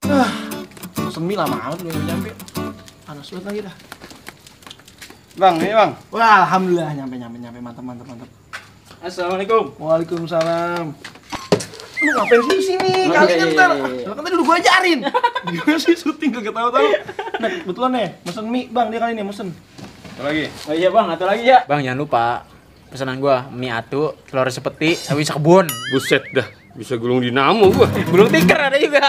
Pesen mie lama amat belum nyampe. Panas banget lagi dah. Bang, ini bang. Wah, alhamdulillah nyampe mantap. Assalamualaikum. Waalaikumsalam. Lu ngapain sih di sini? Kali kan ntar. Lu kan tadi udah gua ajarin. Gimana sih syuting kagak tahu-tahu. Nah, kebetulan nih, mesen mie, Bang. Dia kali ini mesen. Apa lagi? Oh iya bang, atau lagi ya? Bang jangan lupa pesanan gua mie atu, telur sepeti, sawi sekebun. Buset dah, bisa gulung dinamo gua. Gulung tikar ada juga.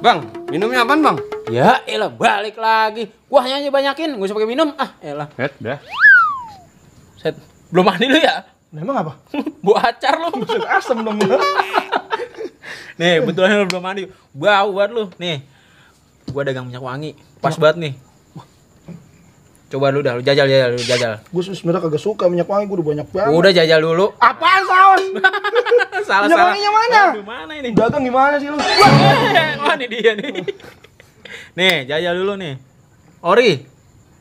Bang, minumnya apaan bang? Ya elah balik lagi. Kuahnya aja banyakin, gak usah pakai minum. Ah elah. Dah. Set, belum mandi lu ya? Nah, emang apa? Bawa acar lu. Buset asem dong. Nih, betulan lu belum mandi. Bau banget lu. Nih. Gua dagang minyak wangi. Pas banget nih. Coba lu dah, lu jajal. Gue sebenarnya kagak suka minyak wangi, gue udah banyak banget. Udah jajal dulu. Apaan saus? Salah. Minyak wanginya mana? Aduh, mana ini? Dagang gimana sih lu? Wah, ini dia nih. Nih, jajal dulu nih. Ori,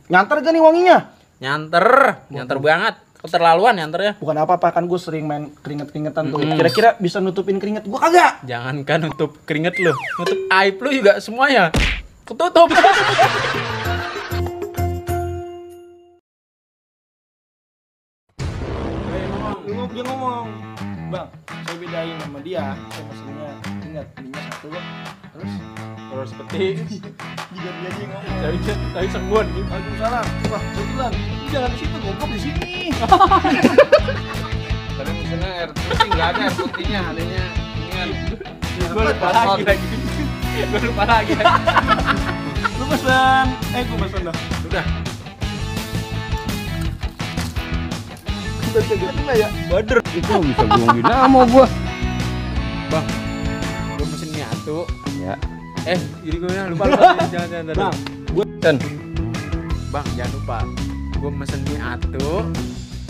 Nyantar gak nih wanginya? nyanter banget. Keterlaluan nyanternya. Bukan apa-apa, kan gue sering main keringet-keringetan tuh. Kira-kira bisa nutupin keringet gue kagak? Jangankan nutup keringet lu, nutup aib lu juga semuanya ketutup. Dia ngomong, Bang, saya bedain sama dia. Saya mesennya, ingat, minyak satu kok. Terus, Terus seperti juga dia aja yang ngomong. dari sembuhan gitu. Waalaikumsalam. Wah, kebetulan. Lu jangan di situ, goblok di sini. Tadi mesennya air putih, nggak ada air putihnya, adanya inian. Gue lupa lagi. Lu pesen, gue pesen dah. Udah, Betul ya? bader. Itu bisa gulung dinamo gua. Bang, gue pesen mie atu. Ya. Jadi gue lupa. Jangan. Bang, Dan Bang, jangan lupa. Gue mesen mie atu,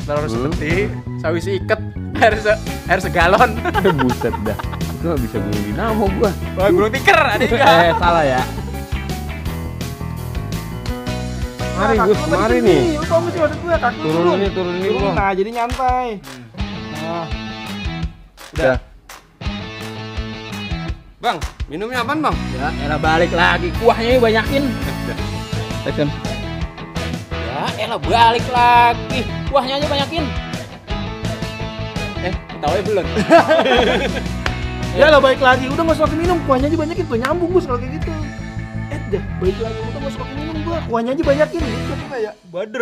telur sepeti, sawi seiket, air segalon. buset dah. Itu bisa gulung dinamo gua. Wah, gulung tikar ada juga. Salah ya. Mari Gus, mari nih. Lu tau gak sih maksud gue? Kaki Turun ini gua. Nah, jadi nyantai. Nah, Udah. Bang, minumnya apaan bang? Ya, elah balik lagi. Kuahnya banyakin. Tekan. Ya, elah balik lagi. Kuahnya aja banyakin. Tahu ya belum? ya lah baik lagi. Udah gak usah pakai minum, kuahnya aja banyakin tuh, nyambung gue kalau kayak gitu. Dah, baik lagi. Udah gak usah pakai minum gue, kuahnya aja banyakin gitu kayak. Bader.